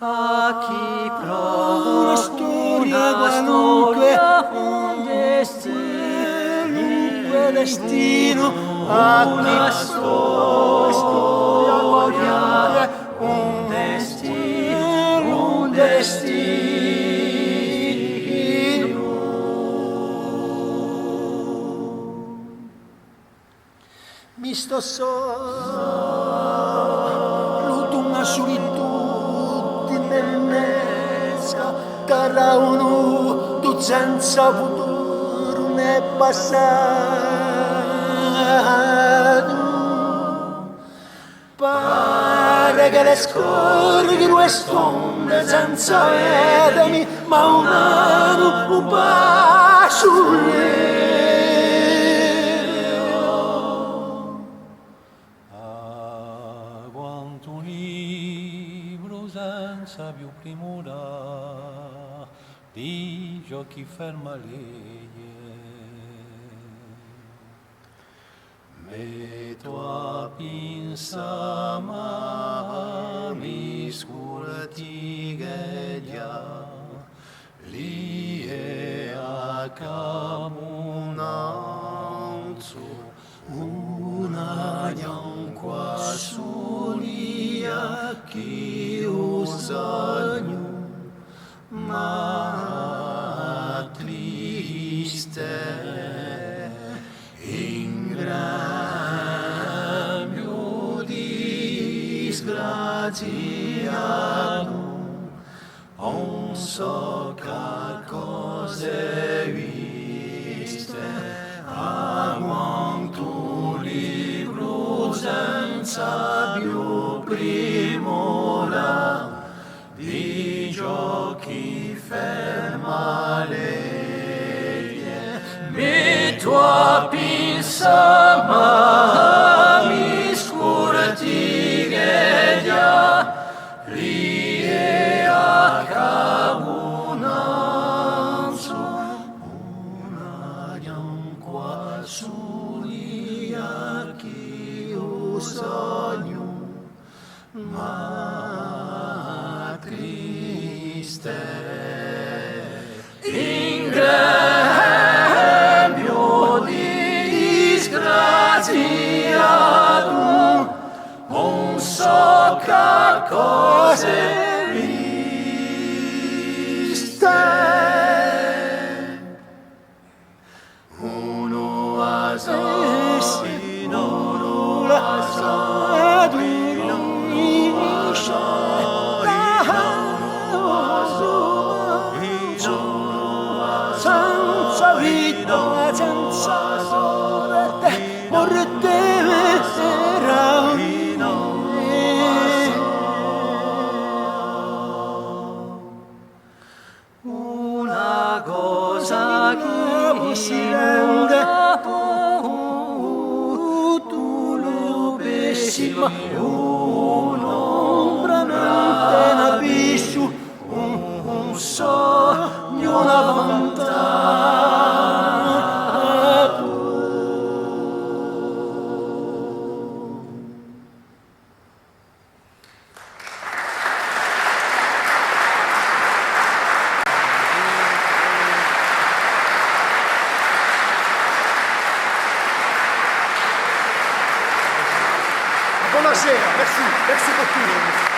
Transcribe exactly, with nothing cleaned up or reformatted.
À chì prova una storia qualunque, un destinu, qualunque destinu, à chì una storia qualunque, un destinu, un destinu. Mi stò solu, d'una sulitudine immensa, ch'era un nudu senza futuru nè passatu. Pare ch'elle scorrinu e st'onde senza vedemi, ma ùn anu un passu leru. Ah, quantu libru senza più primura di ciò chì ferma a leghje. Mettu à pinsà, ma mi scurticheghja, li hè à capu nanzu una ghjanca sulia chì u sognu m'attrista, in grembiu disgraziatu, ùn sò chè cose viste, à quantu libru senza più primura di ciò chì ferma a leghje. Mettu à pinsà, ma mi scurticheghja, li hè à capu nanzu una ghjanca sulia chì u sognu m'attrista, in grembiu disgraziatu, ùn sò chè cose viste. Unu à solu, unu à solu, unu à solu, senza vita, senza sorte, morte vera. Una cosa chì si rende tuttu lu pessima, un'ombra nant'à un abissu, un, un sognu, una vantata. Bonne soirée, merci, merci beaucoup.